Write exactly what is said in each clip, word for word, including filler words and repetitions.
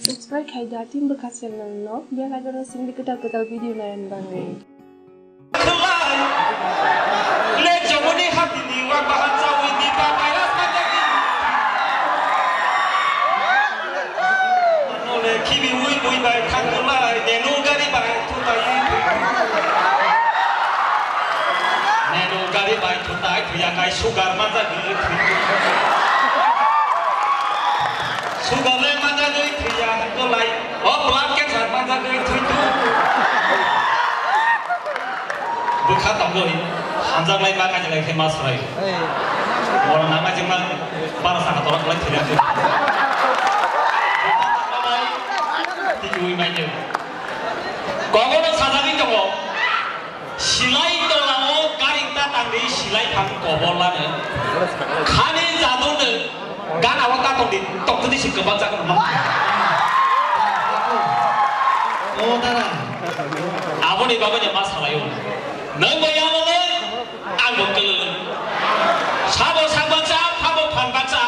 Subscribe khai da team bwkha channel no, bell icon no singdi kwtal kwtal video naiyan bagwi. Le jomoni hati ni wa bahan chawi ni ta virus ma jagi. No le khibi ui bui bai thang lai, ne no gari bai. Nenu gari bai thutai thuya kai sugar manjagwi thwi. Sugar le manjagwi thuya hwnkhe lai. O blood cancer manjagwi thwi tu. Bwkha tongwi hamjak lai ma kaisa lai khe ma swrai. Moro nama jingma para saka torok lai thwi. Bwkha tongwi mai nyo. Kogono sajagwi tongo. Silai tolao gari ta tangdi silai phang kobol lano. Khani jadonno gana o ta tongdi, tongtwdi si kwbang jaga rwma. O dara. Aboni bagwi ma salaio. Nwng bo yalole, ang bo kwlwlwng. Sabo sak baksa, phabo phan baksa.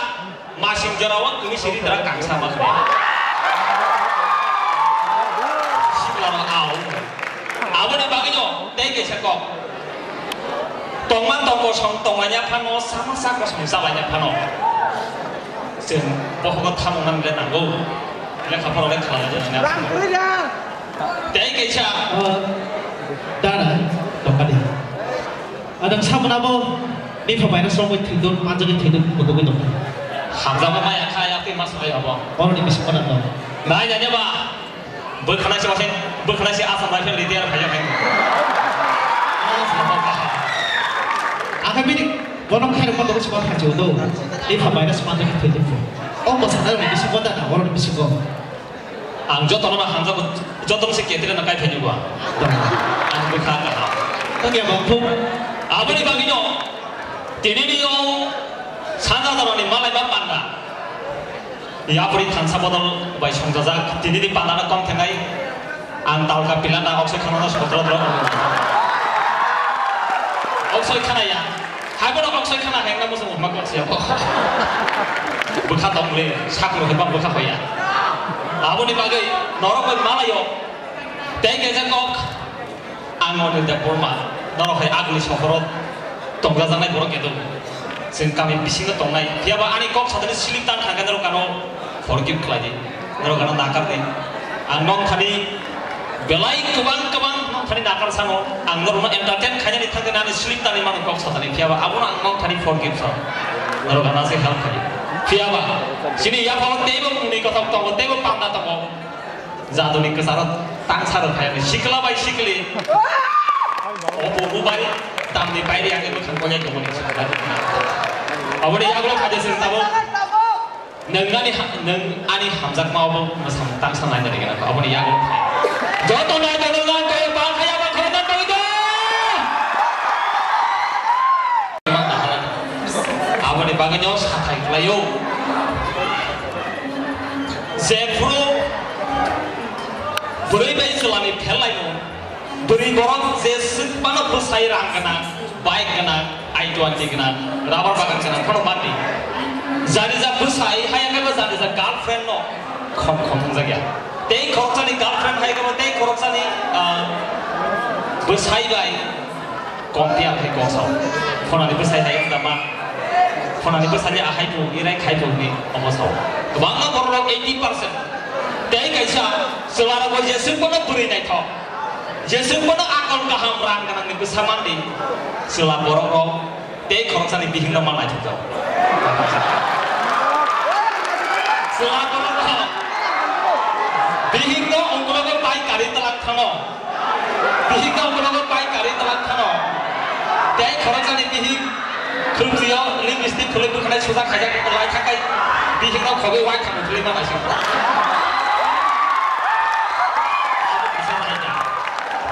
Masing jorao kwni siri dra kangsa ma khaya. Sikla no au. Aboni bagwi no tei kaisa kok. Tongma tong kosong tonglaina phano, sama sa kosong salaina phano. Chwng bohogo thamung nang le nango. Lekha phano le khala le nang. Tei kaisa. O, dana, tongkadi. Adang sabuna bo, bipha bai na songwi thwidun, manjagwi thwidun, kudugwi tongkha. Hamjama maya kha, ya twi mas bai abo. Oro ni bisingo na tong. Nai nai ba, bwkhana se wasen, bwkhana se asam bai phel retire phai phai. Akha bini, bono khairok ma dogo sima khachi udo. Bipha bai na sima dogo thwidun. O mo sana ni bisingo dana, oro ni bisingo. Ang jotono no hamjago, jotono se ketre no kai phai ba. Ang bwkha kaham. Tongya bangphuk. Aboni bagwi no, tini ni o sanja doro ni malai ba panda. Yapri thansa bodol bai songjajak, tini ni panda no kong thengai. Ang talka pila na oksai khana no sotro dro. Oksai khana ya. Hai bono kok soi khana hengna musu ma kok siya kok. Bwkha tong le, sakno heba bwkha hoya. Aboni bagwi norok bai malayo. Tei kaisa kok, ang Anil Debbarma, norok hai agni sohoro tongjajaknai borok kedo. Chwng kami bisingo tongnai. Phiyaba ani kok sadani slip tan thangkhe norok ano forgive khlai di. Norok ano nakar di. Ang nong thani belai kwbang kwbang nong thani nakar sango. Ang norokno entertain khainani thangkhe nani sleep tani mano kok satani. Phiyaba abono ang nong thani forgive sa. Norok ano se help khai. Phiyaba chini yaphalo teibo muni kothok tongo, teibo panda tongo. Jaduni kwcharo tangsa rw phayani sikla bai sikli. Obo mobile tamni baire ang ebo khang koyai tongoni. Aboni yagulo khaje se tabuk. Nwng ani ha-, nwng ani hamjakma obo mwsamung tangsa naina rigena kho, aboni yago phai. Joto nai tongwng nang khe ba khaya ba khoroknwi tongwi tong. Aboni bagwino sathai khlaio. Jephuru bwrwi bai chwlani phel laio. Bwrwi borok je swk phano bwsai rang gwnang, bike gwnang, I twenty gwnang, rubber bagan gwnang phano mandi. Jani ja bwsai haya khe bo jani ja girlfriend no khom khom wngjakya. Tei khoroksani girlfriend hai khe bo tei khoroksani, ah, bwsai bai kom tiya khe kok sao. Phonani bwsai hai wngda ma. Phonani bwsani ahai bo, irai khai bo hwnwi omo sao. Kwbangma borok rok eighty percent. Tei kaisa chwla rok bo je swk phano bwrwi naithok. Jeswk bono akol kaham rang gwnangni bwsa mandi, chwla borok rok tei khoroksani bihik no ma naithok jago. Chwla borok rok bihik no ongkologo pai kari twlak thano, bihik no ongkologo pai kari twlak thano, tei khoroksani bihik Khulumtwi o lipstick khulwi bwkhanai suja khaijak lai thakai bihik no khogwi wai khamu khulwi ma naising.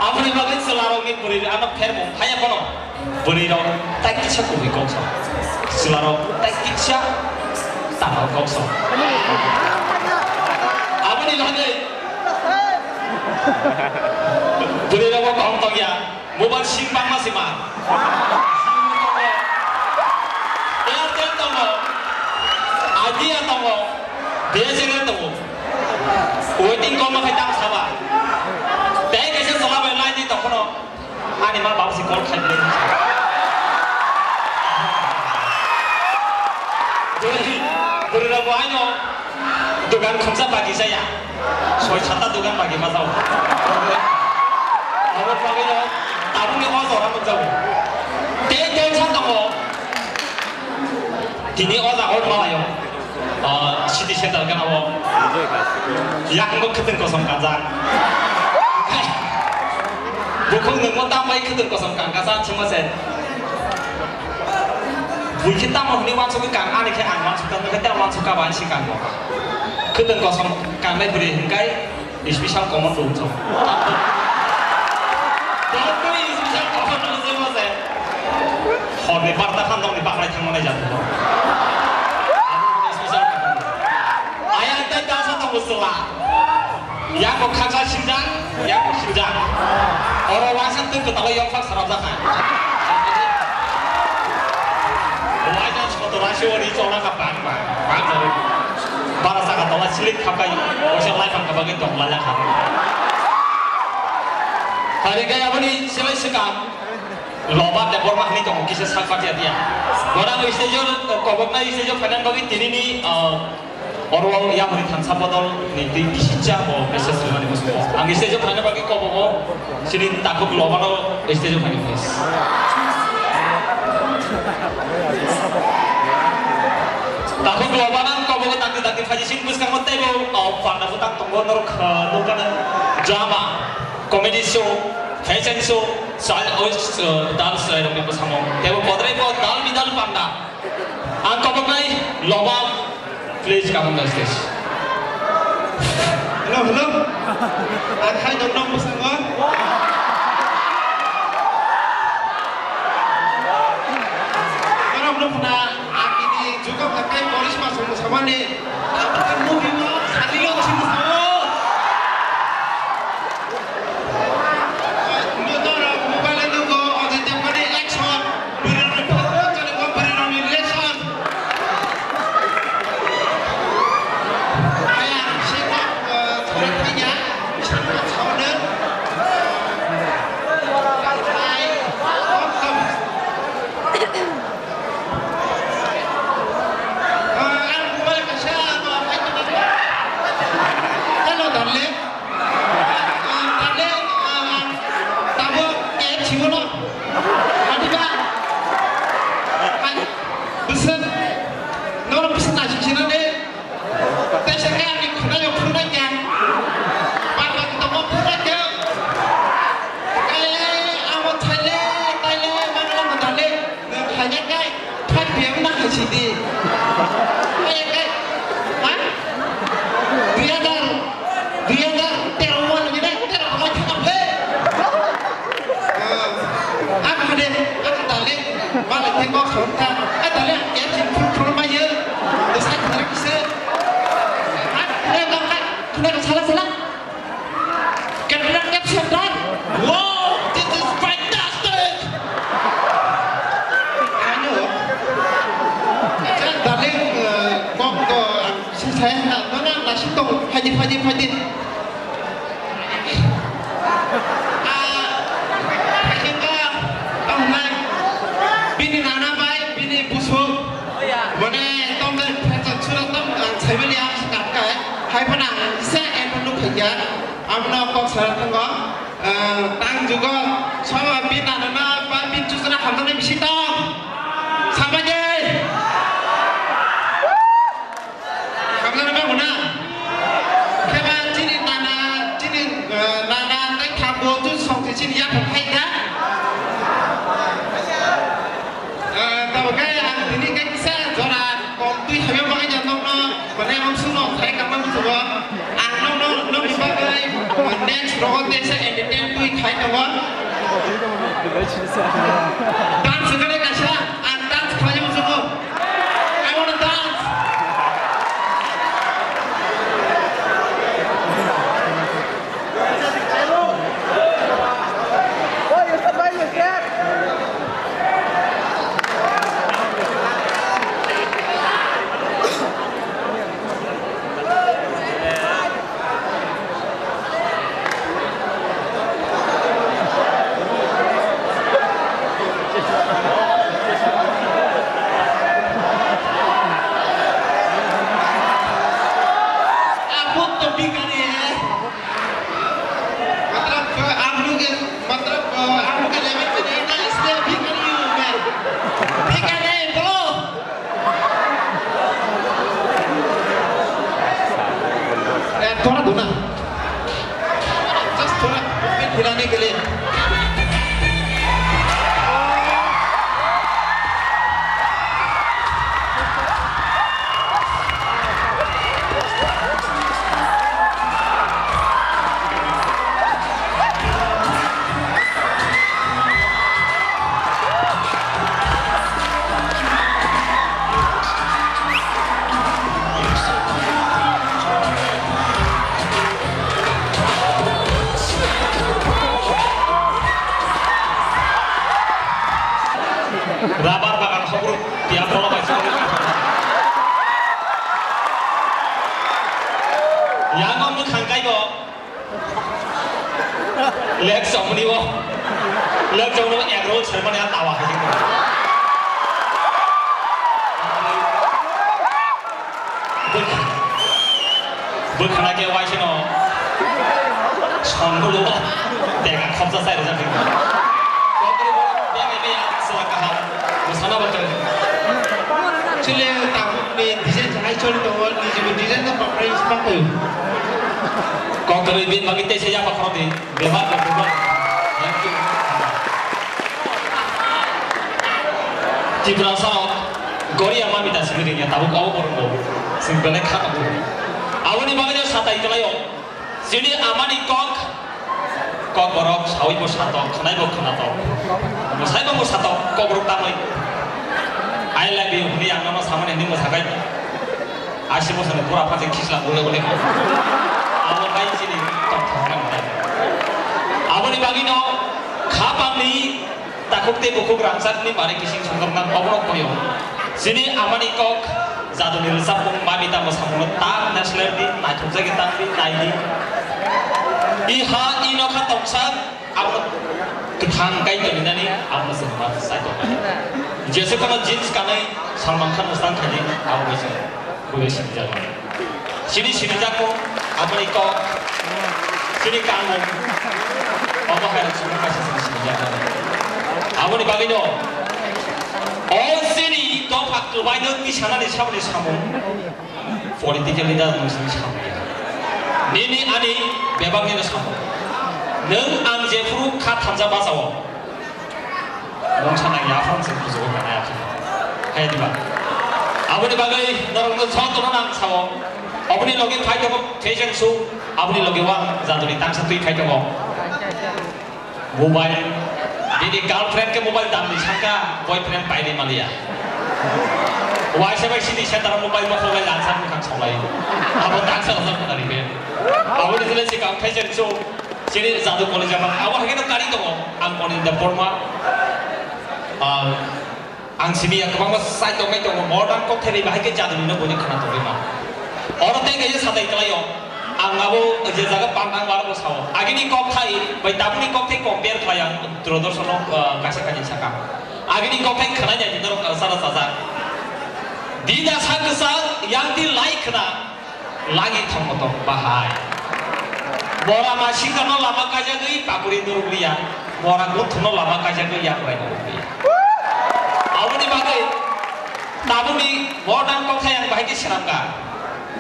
Aboni bagwi chwla rok ni bwrwi ano pher bo phaya phano bwrwi rok tai kisa kubui kok sa. Chwla rok tai kisa tangkol kok sa. Aboni bagwi bwrwi rok bo kaham tongya. Mobile sim bangma sima. Jio tongo, Airtel tongo, Idea tongo, B S N L tongo. Waiting call ma khai tang saba. Tei kaisa chwla bai line ni tongphano. Ani ma baba se call khai bini. Bwrwi, bwrwi rok bo haino dogan khumsa bagi jaya. Soi sata dogan bagi ma jao. Abo bagwi no tabuk ni o jora nukjago. Tei tension tongo. Tini o jaga o malayo. Ah, city center gana o. Yakung bo khwtwng kosom kanjak. Bukhuk nwngmo tambai khwtwng kosom kangkasa chwngma se. Bui khe tamo hwnwi uansugwi kang, ani khe ang uansukha, nwng khe tei uansukha ba, ani se kang bo. Khwtwng kosom kangnai bwrwi hwnkhai special common room chwng. Totally special common room chwngma se. Horni barta khan nokni baklai thangma nai jat bo. Special common room. Ayang tei dasa tongo chwla. Yang bo khaksa sinjak, yang bo sinjak. Oro waisa twi kwtalo yongphak sarajak hai. Waisa soto raisi ori chola kha bang bang, bang jari. Bara saka tola silik khakai, waisa lai phang kha bagwi tong lala kha. Hari kaya bani silai sikam. Loba Debbarma hwnwi tongo kisa sak patia dia. Borok stage-o koboknai stage-o phainani bagwi tinini, ah, oro Yahudi thansa bodol ni twi kisisa bo message rwmani muchungo. Ang stage-o phaina bagwi kobogo chini takhuk Lobano stage-o phaina please. Takhuk Lobano kobogo dakti dakti phaji sini bwskango teibo, ah, panda bwtang tongo norok, ah, nukjana drama. Comedy show, fashion show, child, uh, dance, uh, rokni bwskango. Teibo bodrai bo dal bidal panda. Ang koboknai Loba, please come on the stage. Hello, hello. Ang hai dong dong bwskango. Norok nukna agini jugo hakai Boris Masong samani. Tabuk movie o Salilo chini sao. Norok mobile o nugo Ajay Devgn ni action, bwrwi rokni photo, jani bo bwrwi rokni relation. Aya, se kok, eh, thorok thangya, bising kok saono. Ai, kok kok. Ah, ang mobile kaisa, ano, hai, hello, darling. Ah, darling, ah, ang tabuk cake siwono. Adiba, hai, bwswk, norok bwswk naising sinani. Tei se khe ani khwnaio phunuknai khe. Baba tongo phunuknai khe. Kale amo thaile, taile, mangla mo dale. Nwng khaina khe five P M na hai sidi. Kaya khe, ha? Dui hajar, dui hajar tero mo lagi dai, tero mo lagi thangam he. Ah, ang hade, ang dale, malai the kok son tha. Ah, dale, ang kya chin phul phul ma ye. Dosai khara kise. Ah, khna kok, khna kok sala sala. Can we not get some done? Wow, this is fantastic. Ano. Jan dale, eh, kok to, ang si saya na, no na, nasi tong, haji, haji, haji. Ah, hai khe ba, tong nai. Bini nana bai, bini busu. Mane, tong nai, pheto chura tong, ang saibali ang sakap kai. Hai phana, isa eno nuk khaikya. Amno kok sara thango. Ah, tang jugo, sama bini nana bai, bini chusana hamjaknai bisi tong. Sabaje. Kamjana ba huna. Khe ba chini nana, chini, eh, nana tei thambo tu songsi chini yaphang khai da. Eh, tabo khe ang tini khe kisa jora kom twi hamya bagwi ja nokno, mane ang suno thai kamma musugo. Ang nokno, nokni bagwi next rogo tesa entertain twi khai tongo. Dance gane kaisa, ang dance khlai musugo. I wanna dance. भिखारी है। मतलब, आप लोग के, मतलब, आप लोग के लेवल पे नहीं था, इसलिए भिखारी हूँ मैं। भिखारी, बोलो। ए, थोड़ा दो ना। Just थोड़ा पेट फुलाने के लिए। Rabar bagan hobruk tiya polo bai song. Yang ang mwkhang kaibo. Lek chongmani bo. Lek chongmani bo egg roll sermani a tawa hai. Bwkha-, bwkhana khe waisano songmulu tega khopsa sai rwjak khe. Kokri bo beng ebe ya sala kaham. Bwsana bo tong. Chile tabuk ni design hai choli tongo, ni jibo design no papai isma kayo. Kokri bin bagi tei se ya pakhoro di. Bebak, bebak. Thank you. Tiprasa rok Goria mamita simi ringya tabuk abo borok bo. Sing belai kha tabuk. Aboni bagwi no satai kwlaio. Chini amani kok, kok borok sawi bo satok, khnai bo khnatok. Mwsai bo mwsatok, kok borok tamwi. I love you hwnwi ang nono samani hwnwi mwsakai. Asi bosoni pura phaji khisla bole bole. Abo hai chini tongthok nang dai. Aboni bagwi no khapangni takhuk tei bukhuk rangchakni bare kising songkar nang oborok koyo. Chini amani kok jadoni rwchapmung mamita mwsamungno tak national di naithokjagwi tangdi naidi. I ha i nokha tongsa. Abo kwthang kai tongwi nani abo se ma sai tong. Jese kono jeans kanwi Salman Khan musang khani abo bai se bole sini jago. Sini sini jago abo ni kok sini kango. Abo hai sini kasi sini sini jago. Abo ni bagwi no. O sini to phak kwbai no ni sana ni sabni samung. Political leader nwng sini samung ya. Nini ani bebak nino samung. Nwng ang jephuru kha thamsa bachao. Nwng sana ya phang se bujo ka ya kha. Hai diba. Aboni bagwi norok no joto no nang sao. Aboni logi phai tongo fashion show. Aboni logi wang jadoni tangsa twi phai tongo. Mobile, bini girlfriend ke mobile damni saka, boyfriend paini maliya. Waisa bai sini center mobile bo kholai lansa mukang solai. Abo tangsa rasa kari be. Abo ni sile sikang fashion show, sini jadu college ama. Abo hake no kari tongo, ang on in the forma. Ah, Ang sini ya kwbangma side tongnai tongo, modern kokthai bai bahai khe jaduni no boni khana tongwi ma. Oro tei kaisa satai kwlaio. Ang abo je jaga pandang wala bo sao. Agini kokthai bai tabukni kokthai compare khlai ang Duradorshono, ah, kaisa kainwi saka. Agini kokthai khwnai nai norok sara sajak. Dida sa kwchak yang di lai khna. Lagi thangmo tong bahai. Bora ma sikano lama kajagwi pakuri nurukliya. Bora guthumno lama kajagwi yakrai nurukliya. Aboni bagwi tabukni modern kokthai ang bahai khe swnamkha.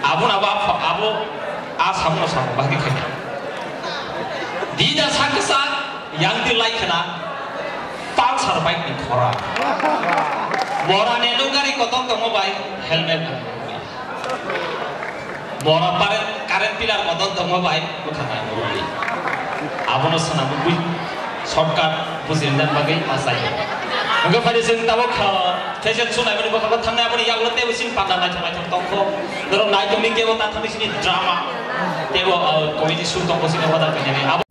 Abo na ba abo a samno samno bahai khe khaikha. Dida saksa yang di lai khna Pulsar bike ni khora. Bora ne gari kotor tongo bai helmet. Bora pare current pillar model tongo bai bwkha nai murwi. Abono sana mukwi shortcut bujil dan bagwi ma sai. Hwnkhe phai sing tabuk, ah, fashion show naimani bwkha thangnai aboni yagulo tebo sing panda naithok naithok tongkho. Norok naithokni kebo ta thangni sini drama. Tebo, ah, comedy show tongkho sini hoda kanyani. Abo